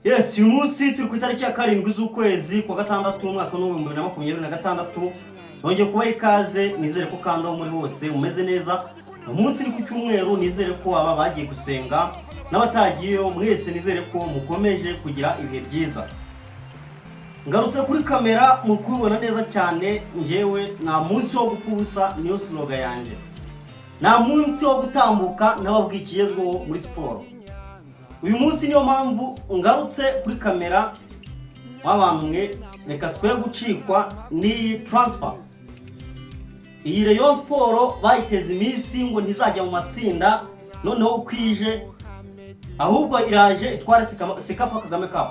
Yes, uyu munsi turi ku itariki ya 7 z'ukwezi kwa gatandatu, umwaka w'2026. Nongeye kubaha ikaze, nizere ko kandi aho muri hose mumeze neza. Uyu munsi ni ku cyumweru, nizere ko aba bagiye gusenga n'abatagiyeyo mwese, nizere ko mukomeje kugira ibihe byiza. Ngarutse kuri kamera mu kubibona neza cyane. Njyewe nta munsi wo gupfa ubusa, niyo slogan yanjye. Nta munsi wo gutambuka n'ababwiye ikigezweho muri siporo. Uyu munsi niyo mpamvu ngarutse kuri kamera. W'abantu mwe, reka twe gucikwa n'iyi transfer. Iyi Rayon Sport bayiteze iminsi ngo ntizajya mu matsinda, noneho uko ije ahubwo iraje itware CECAFA Kagame Cup.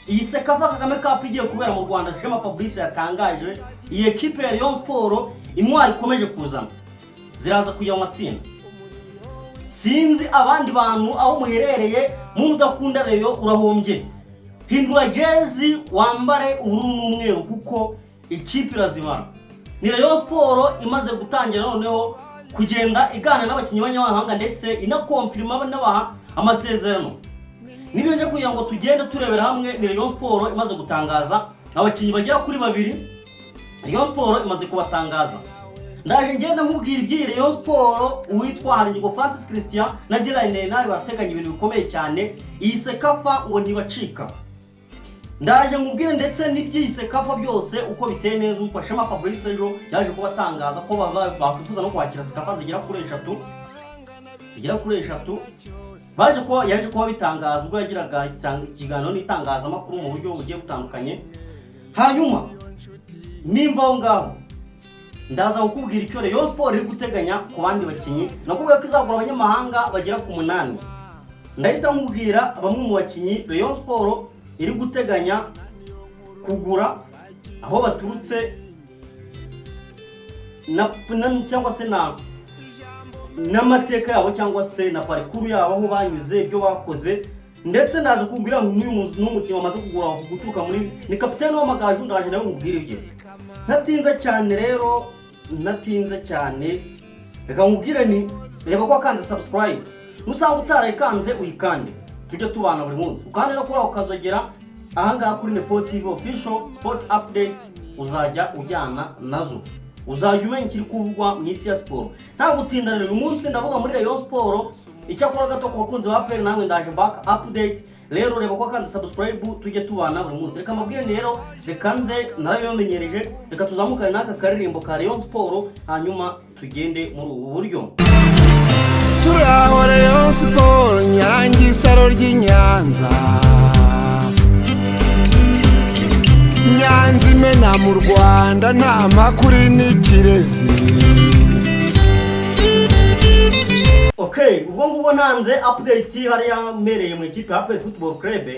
Iyi CECAFA Kagame Cup igiye kubera mu Rwanda, Shema Fabrice yatangaje, iyi ekipe ya Rayon Sport intwari ikomeje kuzana ziraza kujya mu matsinda. Sinzi abandi bantu aho muherereye, muntu udakunda Rayon urahombye. Hindura jezi wambare ubururu n'umweru kuko ikipe irazibara. Ni Rayon Sport imaze gutangira noneho kugenda iganira n'abakinnyi b'abanyamahanga, ndetse inakonfirima n'abaha amasezerano. Nibyo nje kugira ngo tugende turebera hamwe. Ni Rayon Sport imaze gutangaza abakinnyi bagera kuri babiri. Rayon Sport imaze kubatangaza. Ndaje ngenda nkubwira iby'iyi Rayon Sport. Uwitwa Haringingo Francis Christian na Dylan nawe barateganya ibintu bikomeye cyane. Iyi CECAFA ngo ntibacika. Ndaje nkubwire ndetse n'iby'iyi CECAFA byose uko biteye neza. Uwitwa Shema Fabrice ejo yaje kuba atangaza ko bakwifuza no kwakira CECAFA zigera kuri eshatu, zigera kuri eshatu. Baje kuba yaje kuba bitangaza ubwo yagiraga ikiganiro n'itangazamakuru mu buryo bugiye butandukanye. Hanyuma nimba aho ngaho, ndaza kukubwira icyo Rayon Sport iri guteganya ku bandi bakinnyi. Nakubwiye ko izagura abanyamahanga bagera ku munani. Ndahita nkubwira bamwe mu bakinnyi Rayon Sport iri guteganya kugura, aho baturutse cyangwa se n'amateka yabo, cyangwa se na parcours yabo, aho banyuze, ibyo bakoze. Ndetse ndaje kubwira n'uyu n'umukinnyi wamaze kugura guturuka muri, ni kapitene w'Amagaju. Ndaje nawe mubwire ibye ntatinze cyane. Rero ntatinze cyane, reka nkubwire ni reba ko wakanze subscribe. Nusanga utarayikanze, uyikande, tujye tubana buri munsi. Ukande no kuri ako kazogera. Ahangaha kuri Nepo TV Official Sport Update uzajya ujyana nazo, uzajya umenya ikiri kuvugwa mu isi ya siporo. Nta gutinda rero, uyu munsi ndavuga muri Rayon Sport. Icyakora gato ku bakunzi ba APR, namwe ndaje back update. Rero reba ko kandi subscribe, tujye tubana buri munsi. Reka mbabwire rero, reka nze narabibamenyereje, reka tuzamukane n'aka karirimbo ka Rayon Sport, hanyuma tugende muri ubu buryo. Turaho Rayon Sport, Nyange, isaro ry'i Nyanza, Nyanza imena mu Rwanda, nta makuru n'ikirezi. Okay, ubwo ngubwo ntanze update hariya mpereye mu ikipe ya APR Football Club.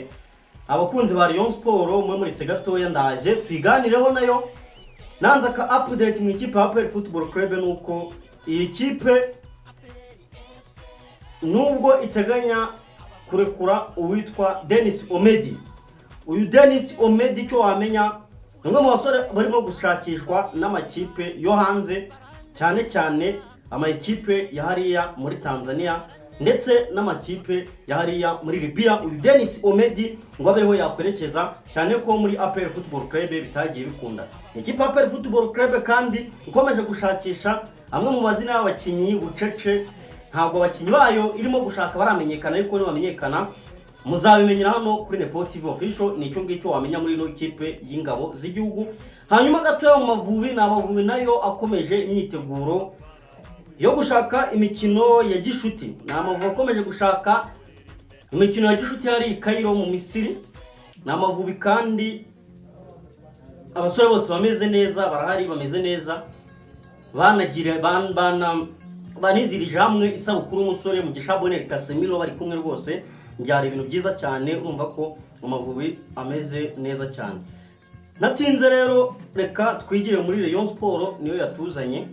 Abakunzi ba Rayon Sport mwe muritse gatoya, ndaje tuyiganireho nayo. Nanze aka update mu ikipe ya APR Football Club, nuko iyi kipe nubwo iteganya kurekura uwitwa Denis Omedi. Uyu Denis Omedi, icyo wamenya, ni umwe mu basore barimo gushakishwa n'amakipe yo hanze, cyane cyane amakipe ya hariya muri Tanzania ndetse n'amakipe ya hariya muri Libya. Uyu Denis Omedi ngo abe ariho yakwerekeza, cyane ko muri APR Football Club bitagiye bikunda. Ikipe ya APR Football Club kandi ikomeje gushakisha amwe mu mazina y'abakinnyi bucece. Ntabwo abakinnyi bayo irimo gushaka baramenyekana, ariko nibamenyekana muzabimenyera hano kuri Nepo TV Official. Ni icyo ngicyo wamenya muri ino kipe y'ingabo z'igihugu. Hanyuma gatoya mu Mavubi, ni Amavubi nayo akomeje imyiteguro yo gushaka imikino ya gishuti. Ni Amavubi akomeje gushaka imikino ya gishuti yari i Cairo mu Misiri. Ni Amavubi kandi abasore bose bameze neza, barahari, bameze neza. Banagira banizirije hamwe isabukuru y'umusore Mugisha Bonheur Casemiro, bari kumwe rwose, byari ibintu byiza cyane. Urumva ko Amavubi ameze neza cyane. Natinze rero, reka twigire muri Rayon Sport, niyo yatuzanye.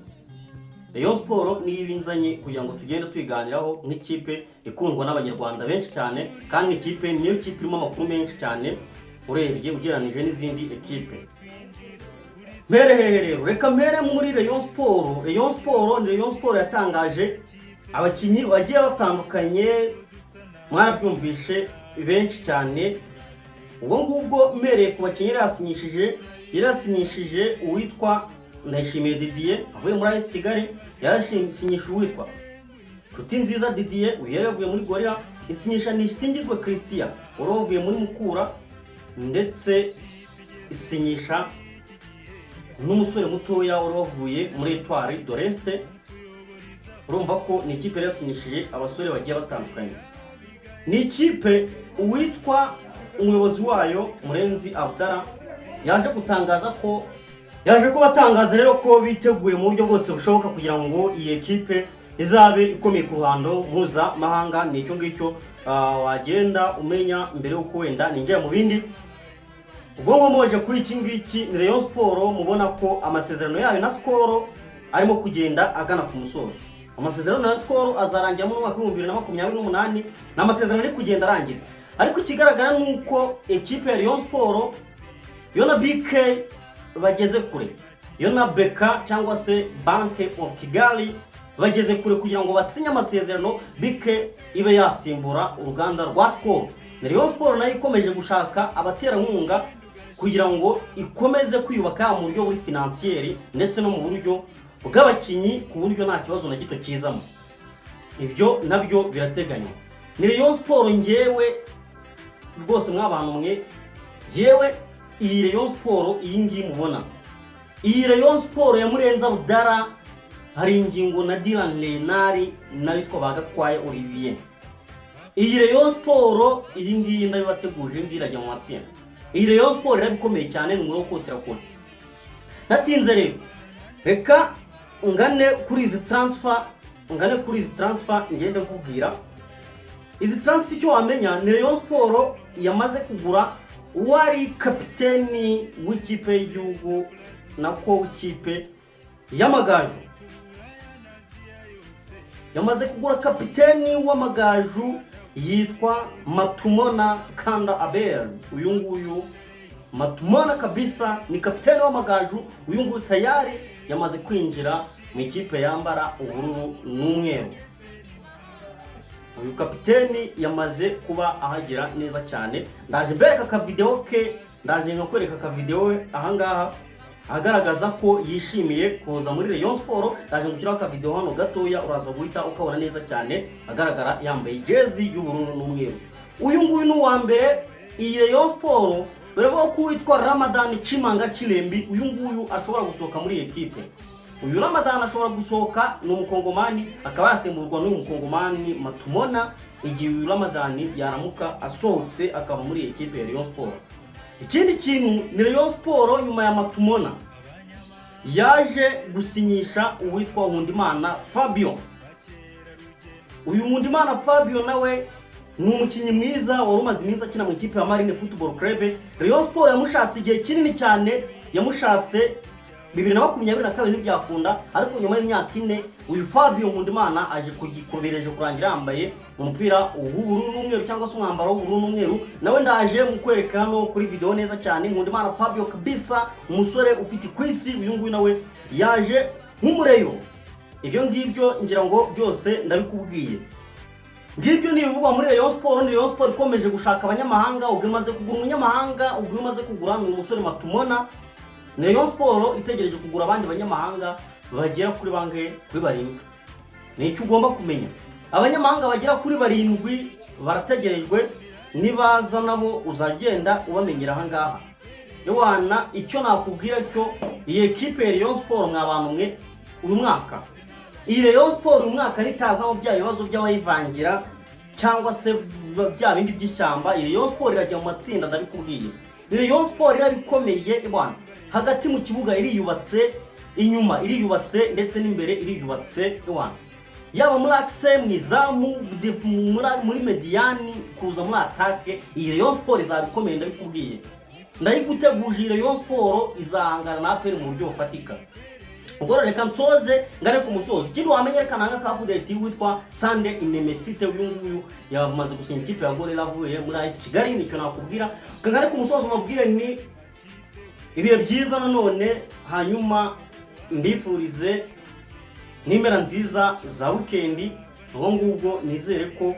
Rayon Sport niyo ibinzanye kugira ngo tugende tuyiganiraho nk'ikipe ikundwa n'Abanyarwanda benshi cyane, kandi ikipe niyo kipe irimo amakuru menshi cyane urebye ugereranije n'izindi ekipe. Mpere hehe rero? Reka mpere muri Rayon Sport. Rayon Sport ni Rayon Sport yatangaje abakinnyi bagiye batandukanye, mwarabyumvishe, benshi cyane. Ubwo ngubwo mpereye ku bakinnyi yari yasinyishije uwitwa Ndayishimiye Didier avuye muri AS Kigali, yarasinyishije uwitwa Nshuti Nziza Didier, uyu yari yavuye muri Gorilla, isinyisha Nisingizwe Christian wari wavuye muri Mukura, ndetse isinyisha n'umusore mutoya wari wavuye muri Etoile de l'Est. Urumva ko ni ikipe yari yasinyishije abasore bagiye batandukanye. Ni ikipe uwitwa umuyobozi wayo Murenzi Abdallah yaje gutangaza ko yaje kuba atangaza rero ko biteguye mu buryo bwose bushoboka kugira ngo iyi ekipe izabe ikomeye ku ruhando mpuzamahanga. Ni icyo ngicyo wagenda umenya mbere y'uko wenda ninjira mu bindi. Ubwo nkomoje kuri iki ngiki, ni Rayon Sport mubona ko amasezerano yayo na Skol arimo kugenda agana ku musozo. Amasezerano ya Skol azarangira mu mwaka wa 2028. Ni amasezerano ari kugenda arangira, ariko ikigaragara ni uko ekipe ya Rayon Sport yo na BK bageze kure, yo na BK cyangwa se Bank of Kigali bageze kure kugira ngo basinye amasezerano, BK ibe yasimbura uruganda rwa Skol. Ni Rayon Sport nayo ikomeje gushaka abaterankunga kugira ngo ikomeze kwiyubaka mu buryo buri financier ndetse no mu buryo bw'abakinnyi, ku buryo nta kibazo na gito kizamo. Ibyo nabyo birateganywa. Ni Rayon Sport ngewe rwose mw'abantu mwe, ngewe iyi Rayon Sport iyi ngiyi mubona, iyi Rayon Sport ya Murenzi Abdallah, hari ingingo na Dylan Renard n'abitwa ba Gakwaya Olivier. Iyi Rayon Sport iyi ngiyi ndabibateguje, ngiyi irajya mu matsinda. Iyi Rayon Sport irabikomeye cyane, ni umuriro wo kotera kure. Ntatinze rero, reka ngane kuri izi transfer, ngane kuri izi transfer ngende nkubwira izi transfer. Icyo wamenya ni Rayon Sport yamaze kugura uwari kapiteni w'ikipe y'igihugu, nako w'ikipe y'Amagaju. Yamaze kugura kapiteni w'Amagaju yitwa Matumona Kanda Abel. Uyu nguyu Matumona kabisa ni kapiteni w'Amagaju. Uyu nguyu tayari yamaze kwinjira mu ikipe yambara ubururu n'umweru. Uyu kapiteni yamaze kuba ahagera neza cyane. Ndaje mbereka akavideo ke, ndaje nkakwereka akavideo ahangaha agaragaza ko yishimiye kuza muri Rayon Sport. Ndaje gushyiraho akavideo hano gatoya, uraza guhita ukabona neza cyane agaragara yambaye jezi y'ubururu n'umweru. Uyu nguyu ni uwa mbere. Iyi Rayon Sport biravuga ko uwitwa Ramadan Chimanga Chilembi, uyu nguyu ashobora gusohoka muri iyi ekipe. Uyu Ramadan ashobora gusohoka, ni umukongomani, akaba yasimburwa n'uyu mukongomani Matumona igihe uyu Ramadan yaramuka asohotse akava muri iyi ekipe ya Rayon Sport. Ikindi kintu ni Rayon Sport nyuma ya Matumona yaje gusinyisha uwitwa Nkundimana Fabio. Uyu Nkundimana Fabio nawe ni umukinnyi mwiza wari umaze iminsi akina mu ikipe ya Marine Football Club. Rayon Sport yamushatse igihe kinini cyane, yamushatse 2022 ntibyakunda, ariko nyuma y'imyaka 4 uyu Fabio Nkundimana aje kugikobereje kurangira yambaye umupira w'ubururu n'umweru cyangwa se umwambaro w'ubururu n'umweru. Nawe ndaje mukwereka hano kuri video neza cyane. Nkundimana Fabio kabisa, umusore ufite ikwisi, uyu nguyu nawe yaje nk'umureyo. Ibyo ngibyo ngira ngo byose ndabikubwiye. Ngibyo ni ibivugwa muri Rayon Sport. Ni Rayon Sport ikomeje gushaka abanyamahanga. Ubwo imaze kugura umunyamahanga, ubwo imaze kugura ni umusore Matumona. Ni Rayon Sport itegereje kugura abandi banyamahanga bagera kuri bangahe? Kuri barindwi. Ni icyo ugomba kumenya, abanyamahanga bagera kuri barindwi barategerejwe. Nibaza nabo uzagenda ubamenyera ahangaha. Yowana, icyo nakubwira cyo, iyi ekipe ya Rayon Sport, mwa bantu mwe, uyu mwaka iyi Rayon Sport uyu mwaka nitazamo bya bibazo by'abayivangira cyangwa se bya bindi by'ishyamba, iyi Rayon Sport irajya mu matsinda, ndabikubwiye. Iyi Rayon Sport irabikomeye bwana. Hagati mu kibuga iriyubatse, inyuma iriyubatse, ndetse n'imbere iriyubatse bwana. Yaba muri axe, mu izamu, muri médiane, kuza muri attaque, iyi Rayon Sport izaba ikomeye, ndabikubwiye, ndayiguteguje. Iyi Rayon Sport izahangana na APR mu buryo bufatika. Ubwo rero reka nsoze ngane ku musozo. Ikindi wamenye, reka nanga ka update witwa Sande Inemesite. Uyu nguyu yamaze gusinya ikipe ya Gorilla avuye muri AS Kigali. Nicyo nakubwira. Ngane ku musozo, mubwire ni ibihe byiza nanone, hanyuma mbifurize n'impera nziza za wikendi. Ubwo ngubwo nizere ko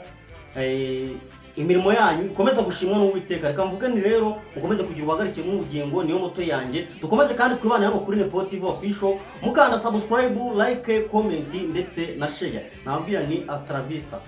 Imirimo yanyu ikomeza gushimwa n'Uwiteka. Reka mvuge ni rero mukomeze kugira ubuhagarike n'ubugingo, niyo moto yanjye. Dukomeze kandi twibane hano kuri Nepo TV Official, mukanda subscribe, like, comment ndetse na share. Nababwira ni hasta la vista.